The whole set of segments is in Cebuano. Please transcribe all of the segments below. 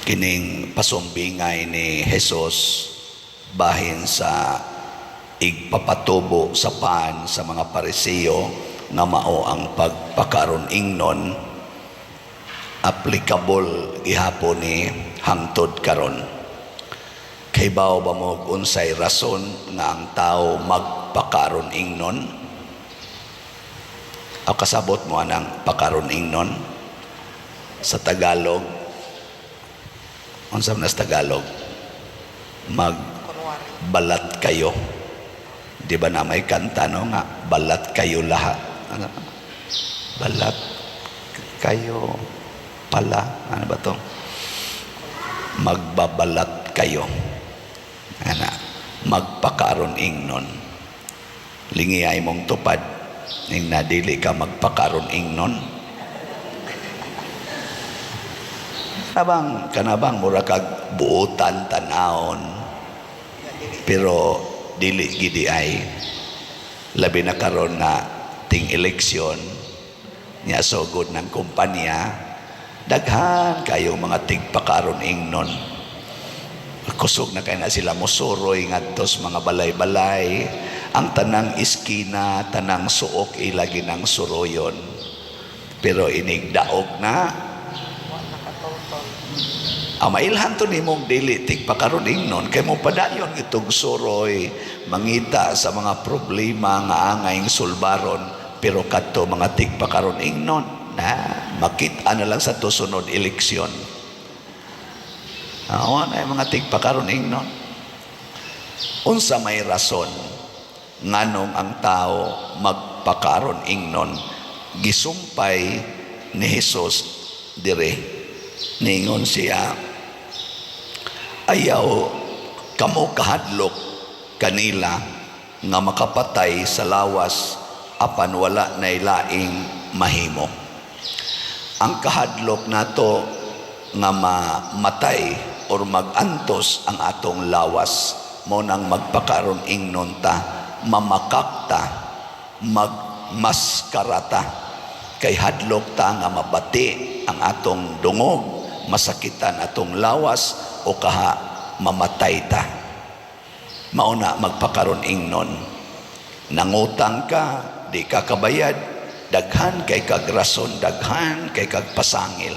Kining pasumbingay ni Jesus bahin sa igpapatubo sa pan sa mga Pariseo nga mao ang pagpakaron ingnon, applicable gihapon ni hangtod karon. Kahibaw ba mo unsay rason nga ang tao magpakaron ingnon? O kasabot mo anang pakaron ingnon? Sa Tagalog, unsa man sa Tagalog? Kunwari. Magbalat kayo. Di ba na may kanta, no, nga "Balat kayo lahat"? Ano? Balat kayo pala. Ano ba to? Magbabalat kayo. Ana, magpakaron ingnon. Lingi ay mong tupad. Ning nadili ka magpakaron ingnon. Kanabang mura kag buotan tanawon. Pero dili gidi ay labi na karon nga ting eleksyon niya, sugod ng kumpanya, daghan kayong mga tigpakaron ingnon. Kusog na kay na sila mosuroy ngadto sa mga balay-balay, ang tanang iskina, tanang suok, ilagi ng suroyon, pero inig daog na. Wa nakatultol. Ang mailhan to nimong dili tigpakaron ingnon kay mo padayon itong suroy, mangita sa mga problema nga angayng sulbaron, pero kadto mga tigpakaron ingnon na makita na lang sa tusunod eleksyon. Awa na yung mga tigpakaron ingnon. Unsa may rason nganong ang tao magpakaron ingnon? Gisumpay ni Jesus dire. Ningon siya, "Ayaw kamo kahadlok kanila nga makapatay sa lawas apan wala nay laing mahimo." Ang kahadlok nato nga mamatay or magantos ang atong lawas, mo nang magpakaron ingnon ta, mamakak ta, magmaskarata kay hadlok ta nga mabati ang atong dungog, masakitan atong lawas o kaha mamatay ta. Mauna magpakaron ingnon. Nangutang ka, di ka kabayad, daghan kay kag rason, daghan kay kag pasangil.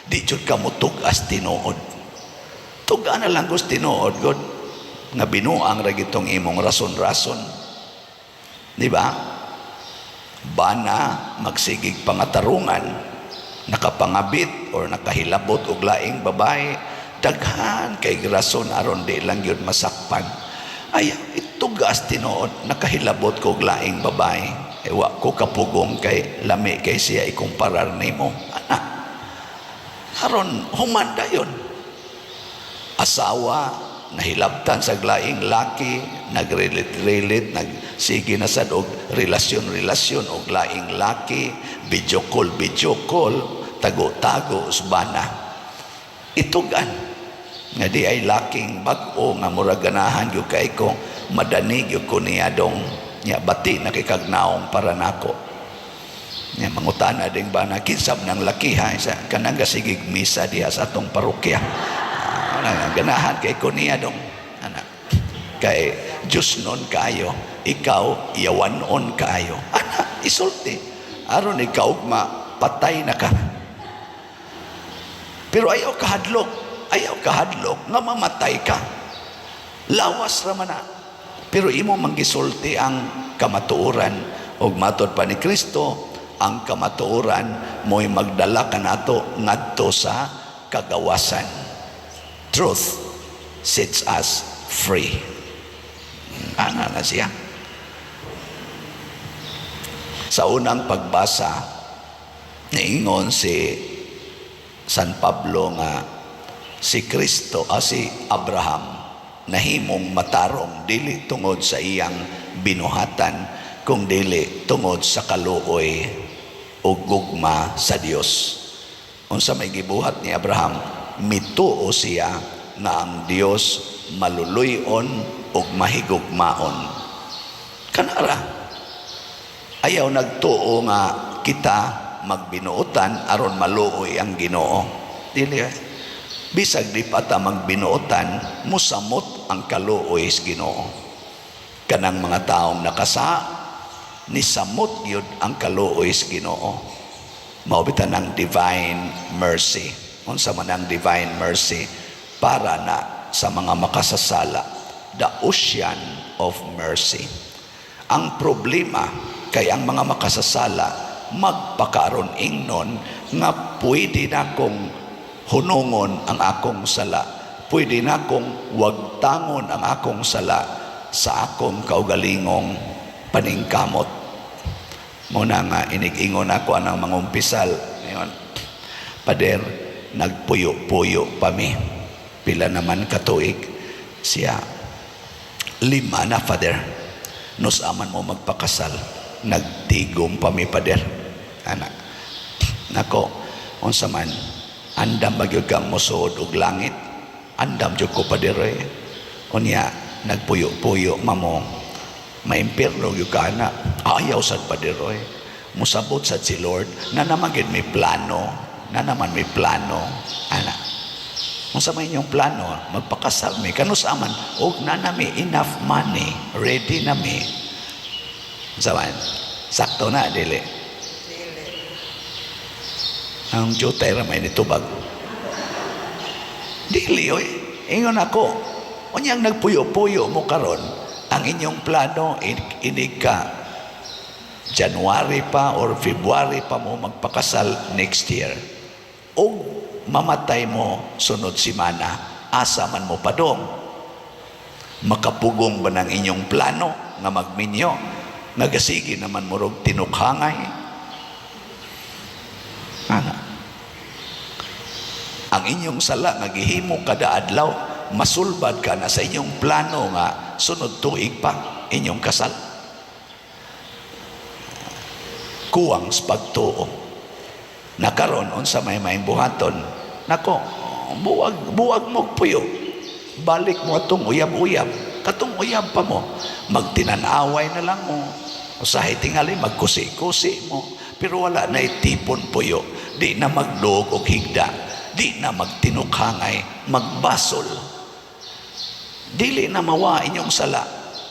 Di jud ka mutug-as tinuod. Tug-a na lang gus tinuod god nga binuang ra gitong imong rason-rason. Di ba? Bana magsigig pangatarungan, nakapangabit or nakahilabot og laing babae, daghan kay rason aron di lang yun masakpan. Ay, itugas tinuod, nakahilabot ko og laing babae. Ewa ko kapugong kay lami kay siya ikumparar nimo. Ana. Aron human dayon. Asawa nahilabtan sa laing laki, nagrelit-relit, nagsige na sad og relasyon-relasyon og laing laki, video call, video call, tago-tago usbana. Itugan nga di ay laking bag-o nga murag ganahan gyud kay ko, madani gyud ko niya dong nya, bati na kay kag naong para nako. Nya mangutana ding bana, "Kinsa nang laki ha?" Sa kanang gasigig misa diha sa atong parokya. Ah, ganahan kay ko niya dong. Ana. Kay Diyos nun kaayo, ikaw yawanon kaayo. Ana, isulti. Aron ikaw ma patay na ka. Pero ayaw kahadlok nga mamatay ka. Lawas ra man na. Pero imo manggisulti ang kamatuoran ug matod pa ni Kristo, ang kamatuoran mo'y magdala kanato ngadto sa kagawasan. Truth sets us free. Ana na siya. Sa unang pagbasa, niingon si San Pablo nga si Kristo, si Abraham, nahimong matarong dili tungod sa iyang binuhatan kung dili tungod sa kaluoy o gugma sa Dios. Unsa may gibuhat ni Abraham? Mituo siya nga ang Dios maluluy-on ug mahigugmaon. Kanara. Ayaw nagtuo nga kita magbinuotan aron maluoy ang Ginoo. Dili eh. Bisag di pa ta magbinuotan, musamot ang kaluoy sa Ginoo. Kanang mga taong nakasa, nisamot gyud ang kaluoy sa Ginoo. Mao bitaw ang divine mercy. Unsa man ang divine mercy? Para na sa mga makasasala, the ocean of mercy. Ang problema kay ang mga makasasala magpakaron ingnon nga pwede na kong hunungon ang akong sala. Pwede na kong wagtangon ang akong sala sa akong kaugalingong paningkamot. Mao na nga inig-ingon ako anang mangumpisal. Ngayon, "Pader, nagpuyo-puyo pa mi." "Pila naman katuig?" Siya, "5 na, Father." "Nus-a man mo magpakasal?" "Nagtigom pa mi, Pader." Ana. "Nako, unsa man, andam ba gyud kang mosuod og langit?" "Andam jud ko, Pader, eh." "Unya, nagpuyo-puyo mamo, maimpirno gyud ka na?" "Ayaw sad, Pader, eh." "Musabot sad si Lord na naman gyud may plano, na naman may plano." Ana. "Unsa may inyong plano?" "Magpakasal mi." "Kanus-a man?" "Og naa na mi enough money, ready na mi." Unsa man? Sakto na, dili? Dili. Ang jutay ra may nitubag. Dili, oy. Ingon ako. Unyang nagpuyo-puyo mo karon, ang inyong plano inig ka January pa or February pa mo magpakasal next year. Og mamatay mo sunod simana, asa man mo padong? Makapugong ba ng inyong plano nga magminyo? Nagasigi naman mo rog tinukhangay. Ana. Ang inyong sala nga gihimo kada adlaw, masulbad ka na sa inyong plano nga sunod tuig pa inyong kasal. Kuwang sa pagtuo. Nakaron, unsa may buhaton? Nako, buwag buwag mo puyo. Balik mo atong uyab-uyab. Katong uyab pa mo. Magtinan-away na lang mo. Usahay tingali magkusi-kusi mo. Pero wala na itipon puyo. Di na magduog og higda. Di na magtinukhangay, magbasol. Dili na mawa inyong sala.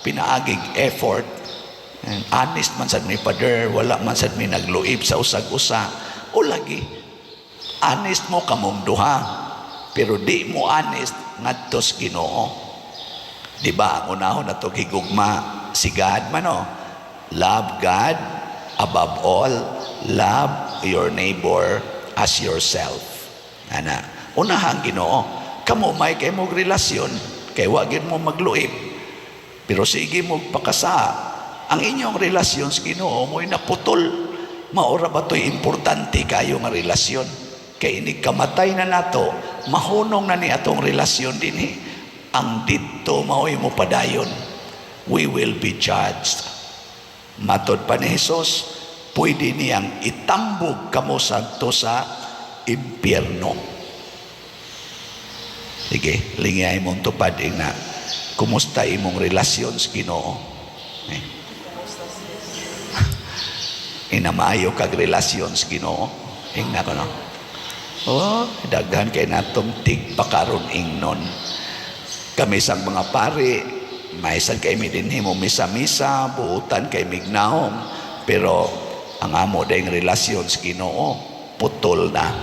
Pinaagig effort. And honest man sad mi, Pader, wala man sad mi nagluib sa usag-usa. O lagi, honest mo kamong duha. Pero di mo honest ngadto sa Ginoo. Di ba ang unahon nato higugma si God man, no? Love God above all, love your neighbor as yourself. Ana, unahan Ginoo. Kamo may kay mo relasyon, kay wa gyud mo magluib. Pero sige mo pakasa, ang inyong relasyon sa Ginoo mo'y naputol. Maora ba to'y importante kayo nga relasyon? Kay inig kamatay na nato, mahunong na ni atong relasyon dinhi. Ang didto mao'y mo padayon. We will be judged. Matod pa ni Jesus, pwede niyang itambog kamo sadto sa impyerno. Sige, lingay mong tupad na kumusta imong relasyon sa Ginoo. Eh, Kumusta, sis? Inamaayo kag relasyon sa Ginoo. Ingna ko, no. Oh, daghan kay natong tigpakaron ingnon. Kami sang mga pari, may sad kay mi dinhi mo misa-misa, buutan kay mignahom, pero ang amo dayong relasyon sa Ginoo putol na.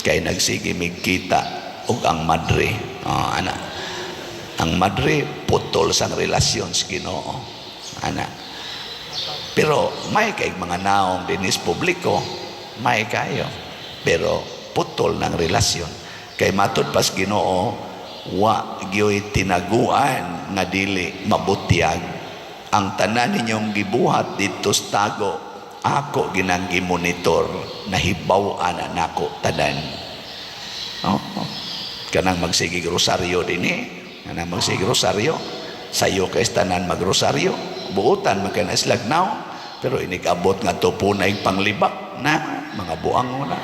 Kay nagsige mig kita og ang madre. Oh, ana. Ang madre putol sang relasyon sa Ginoo. Ana. Pero may kay mga naong dinis publiko, may kayo. Pero putol ng relasyon. Kay matod pas Ginoo, wa gyoy tinaguan nga dili mabutyag. Ang tanan ninyong gibuhat didto sa tago, ako ginang gimonitor, nahibaw-an na nako tanan. Oh, kanang magsigig rosaryo dinhi, kanang magsigig rosaryo, sayo kay tanan magrosaryo, buutan man kay na islagnaw, pero inig-abot nga to punay panglibak na mga buang na.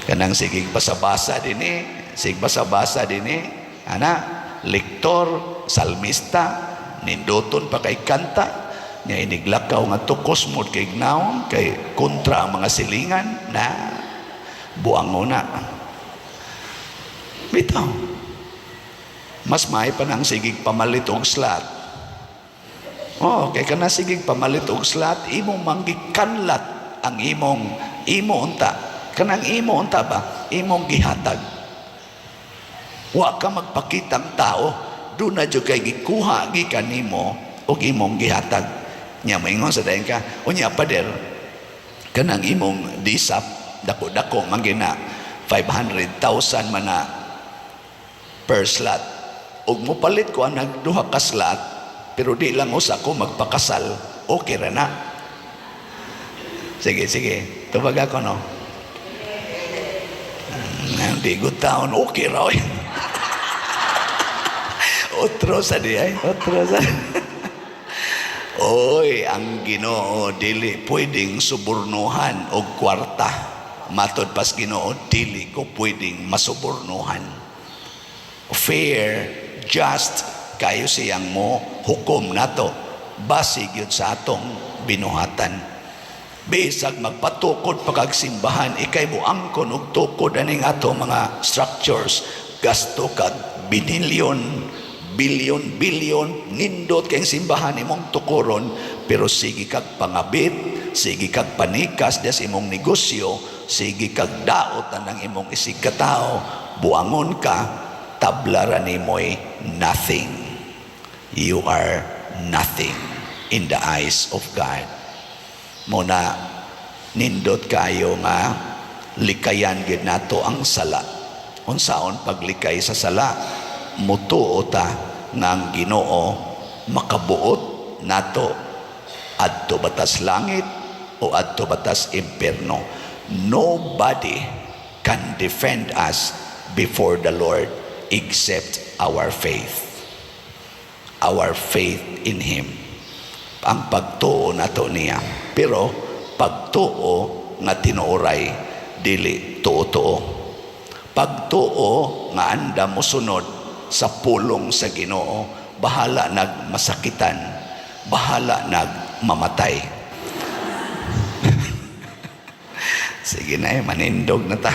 Kanang sigig basa-basa dinhi, sig basa-basa dinhi, ana, lektor, salmista, ninduton pa kay kanta, nya iniglakaw nga tukos mo kay gnawong, kay kontra ang mga silingan, na Buangon na. Bitaw. Mas may pa nang sigig pamalit og slot. Oh, kay kana sigig pamalit og slot, imong manggikanlat ang imong imo unta. Kanang imo unta ba? Imong gihatag. Wa ka magpakitang tao, duna jud kay gikuha gikan nimo og imong gihatag. Nya moingon sa dayon ka, "Unya, pader, kanang imong disap dako-dako man gina, 500,000 man na per slot. Ug mopalit ko anag duha ka slot, pero di lang usa ko magpakasal, okay ra na." Sige, sige. Tubag ako, no? Di good town, okay ra, oy. Otro sa di ay, otro sa. Oy, ang Ginoo dili pwedeng subornuhan og kwarta. Matod pas Ginoo, dili ko pwedeng masubornuhan. Fair, just kayo siyang mo hukom nato base gyud sa atong binuhatan. Bisag magpatukod pa kag simbahan, ikay mo angkon og tukod aning ato mga structures, gasto kag binilyon, bilyon, bilyon, nindot kay simbahan imong tukuron, pero sige kag pangabit, sige kag panikas des imong negosyo, sige kag daot ang imong isig katao, buangon ka, tabla ra nimoy nothing. You are nothing in the eyes of God. Muna nindot kayo nga likayan gid nato ang sala. Unsaon paglikay sa sala? Mutuo ta nga ang Ginoo makabuot nato adto batas langit o adto batas impierno. Nobody can defend us before the Lord except our faith. Our faith in Him. Ang pagtuo nato niya. Pero pagtuo nga tinuoray, dili tuo-tuo. Pagtuo nga anda mosunod sa pulong sa Ginoo, bahala nag masakitan, bahala nag mamatay. Sige na eh, manindog na ta.